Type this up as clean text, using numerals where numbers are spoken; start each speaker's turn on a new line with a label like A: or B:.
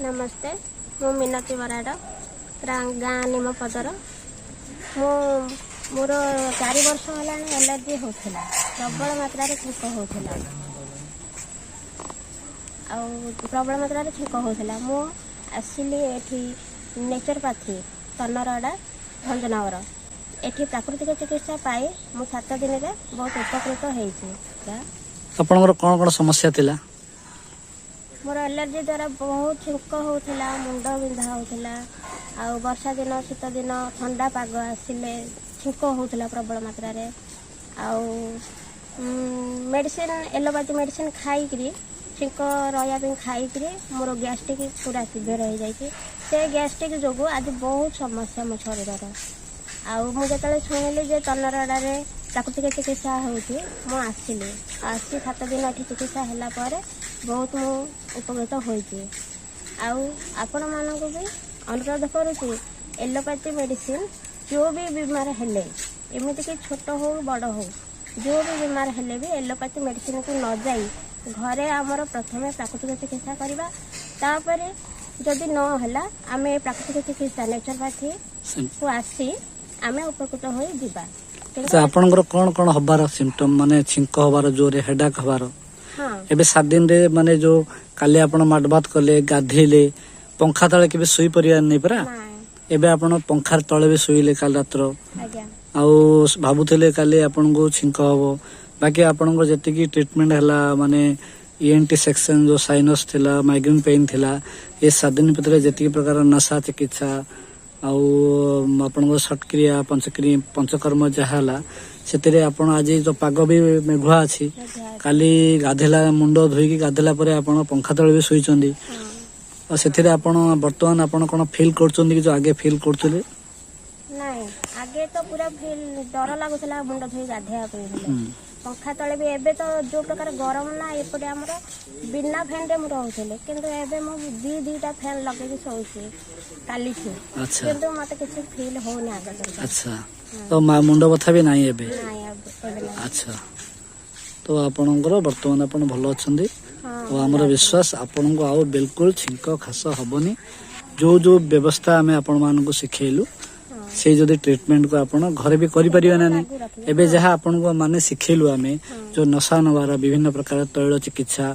A: ନମସ୍ତେ, ମୁଁ ମିନତୀ ବରାଡ଼, ଗାଁ ନିମପଦର। ମୁଁ ମୋର 4 ବର୍ଷ ହେଲାଣି ଆଲର୍ଜି ହେଉଥିଲା, ପ୍ରବଳ ମାତ୍ରାରେ ଛିଙ୍କ ହେଉଥିଲା ଆଉ ପ୍ରବଳ ମାତ୍ରାରେ ଛିଙ୍କ ହେଉଥିଲା। ମୁଁ ଆସିଲି ଏଠି ନେଚରପାଥି, ତନରଡ଼ା, ଭଞ୍ଜନଗର। ଏଠି ପ୍ରାକୃତିକ ଚିକିତ୍ସା ପାଇ ମୁଁ 7 ଦିନରେ ବହୁତ ଉପକୃତ ହେଇଛି।
B: ଆପଣଙ୍କର କ'ଣ କ'ଣ ସମସ୍ୟା ଥିଲା?
A: ମୋର ଆଲର୍ଜି ଦ୍ୱାରା ବହୁତ ଛିଙ୍କ ହେଉଥିଲା, ମୁଣ୍ଡ ବିନ୍ଧା ହେଉଥିଲା ଆଉ ବର୍ଷା ଦିନ, ଶୀତ ଦିନ, ଥଣ୍ଡା ପାଗ ଆସିଲେ ଛିଙ୍କ ହେଉଥିଲା ପ୍ରବଳ ମାତ୍ରାରେ। ଆଉ ମେଡ଼ିସିନ, ଏଲୋପାଥି ମେଡ଼ିସିନ ଖାଇକିରି, ଛିଙ୍କ ରହିବା ପାଇଁ ଖାଇକିରି ମୋର ଗ୍ୟାଷ୍ଟ୍ରିକ୍ ପୁରା ସିଭିୟର ହେଇଯାଇଛି। ସେ ଗ୍ୟାଷ୍ଟ୍ରିକ୍ ଯୋଗୁଁ ଆଜି ବହୁତ ସମସ୍ୟା ମୋ ଶରୀରର। ଆଉ ମୁଁ ଯେତେବେଳେ ଶୁଣିଲି ଯେ ତନରଡ଼ାରେ ପ୍ରାକୃତିକ ଚିକିତ୍ସା ହେଉଛି, ମୁଁ ଆସିଲି। ଆସି 7 ଦିନ ଏଠି ଚିକିତ୍ସା ହେଲା ପରେ ବହୁତ ମୁଁ ଉପକୃତ ହୋଇଛି। ଆଉ ଆପଣମାନଙ୍କୁ ବି ଅନୁରୋଧ କରୁଛି, ଏଲୋପାଥି ମେଡ଼ିସିନ ଯେଉଁ ବି ବିମାର ହେଲେ, ଏମିତିକି ଛୋଟ ହଉ ବଡ଼ ହଉ, ଯେଉଁ ବି ବିମାର ହେଲେ ବି ଏଲୋପାଥି ମେଡ଼ିସିନକୁ ନ ଯାଇ ଘରେ ଆମର ପ୍ରଥମେ ପ୍ରାକୃତିକ ଚିକିତ୍ସା କରିବା। ତାପରେ ଯଦି ନ ହେଲା, ଆମେ ପ୍ରାକୃତିକ ଚିକିତ୍ସା ନେଚରପାଥିକୁ ଆସି ଆମେ ଉପକୃତ ହୋଇ ଯିବା। କିନ୍ତୁ
B: ଆପଣଙ୍କର କ'ଣ କ'ଣ ହବାର ସିମ୍ପଟମ୍, ମାନେ ଛିଙ୍କ ହବାର, ଜୋରେ ହେଡାକ୍ ହବାର?
A: ହଁ।
B: ଏବେ 7 ଦିନରେ, ମାନେ ଯୋଉ କାଲି ଆପଣ ମାଡ଼ଭାତ କଲେ, ଗାଧେଇଲେ, ପଙ୍ଖା ତଳେ କେବେ ଶୋଇପାରିବାର ନାହିଁ ପରା?
A: ନାଇଁ।
B: ଏବେ ଆପଣ ପଙ୍ଖାର ତଳେ ବି ଶୋଇଲେ କାଲି ରାତ୍ର।
A: ଆଜ୍ଞା।
B: ଆଉ ଭାବୁଥିଲେ କାଲି ଆପଣଙ୍କୁ ଛିଙ୍କ ହବ। ବାକି ଆପଣଙ୍କର ଯେତିକି ଟ୍ରିଟମେଣ୍ଟ ହେଲା, ମାନେ ଇଏନଟି ସେକ୍ସନ, ଯୋଉ ସାଇନସ୍ ଥିଲା, ମାଇଗ୍ରେନ୍ ପେନ୍ ଥିଲା, ଏ 7 ଦିନ ଭିତରେ ଯେତିକି ପ୍ରକାର ନଶା ଚିକିତ୍ସା ଆଉ ଆପଣଙ୍କର ଷଟକ୍ରିୟା, ପଞ୍ଚକ୍ରିୟା, ପଞ୍ଚକର୍ମ ଯାହା ହେଲା, ସେଥିରେ ଆପଣ ଆଜି ଯୋଉ ପାଗ ବି ମେଘୁଆ ଅଛି,
A: ମେଘୁଆ ଅଛି।
B: କାଲି ଗାଧେଇଲା, ମୁଣ୍ଡ ଧୋଇକି ଗାଧେଇଲା ପରେ ଆପଣ ପଙ୍ଖା ତଳେ ବି ଶୋଇଛନ୍ତି। ଆଉ ସେଥିରେ ଆପଣ ବର୍ତ୍ତମାନ ଆପଣ କଣ ଫିଲ୍ କରୁଛନ୍ତି କି ଯୋଉ ଆଗେ ଫିଲ୍ କରୁଥିଲେ?
A: ନାଇଁ, ଆଗେ ତ ପୁରା ଫିଲ୍ ଡର ଲାଗୁଥିଲା ମୁଣ୍ଡ ଧୋଇ ଗାଧେଇବା ପାଇଁ ହେଲେ, ପଙ୍ଖା ତଳେ ବି। ଏବେ ତ ଯୋଉ ପ୍ରକାର ଗରମ ନା ଏପଟେ ଆମର, ବିନା ଫ୍ୟାନରେ ମୁଁ ରହୁଥିଲି, କିନ୍ତୁ ଏବେ ମୁଁ ଦି ଦିଟା ଫ୍ୟାନ୍ ଲଗେଇକି ଶୋଉଛି କାଲିଠୁ। କିନ୍ତୁ ମତେ କିଛି ଫିଲ୍ ହଉନି ଆଗ ପରିକା।
B: ଆଚ୍ଛା, ତ ମା ମୁଣ୍ଡ ବଥା ବି ନାହିଁ ଏବେ?
A: ନାଇଁ, ଏବେ ନାଇଁ।
B: ଆଚ୍ଛା, ତ ଆପଣଙ୍କର ବର୍ତ୍ତମାନ ଆପଣ ଭଲ ଅଛନ୍ତି?
A: ହଁ।
B: ଆଉ ଆମର ବିଶ୍ୱାସ, ଆପଣଙ୍କୁ ଆଉ ବିଲକୁଲ ଛିଙ୍କ ଖାସ ହବନି। ଯୋଉ ଯୋଉ ବ୍ୟବସ୍ଥା ଆମେ ଆପଣମାନଙ୍କୁ ଶିଖେଇଲୁ, ସେଇ ଯଦି ଟ୍ରିଟମେଣ୍ଟକୁ ଆପଣ ଘରେ ବି କରିପାରିବେ ନା ନାହିଁ?
A: ଲାଗୁ ରଖିବେ।
B: ଏବେ ଯାହା ଆପଣଙ୍କୁ ମାନେ ଶିଖେଇଲୁ ଆମେ, ଯୋଉ ନଶା ନେବାର ବିଭିନ୍ନ ପ୍ରକାର ତୈଳ ଚିକିତ୍ସା।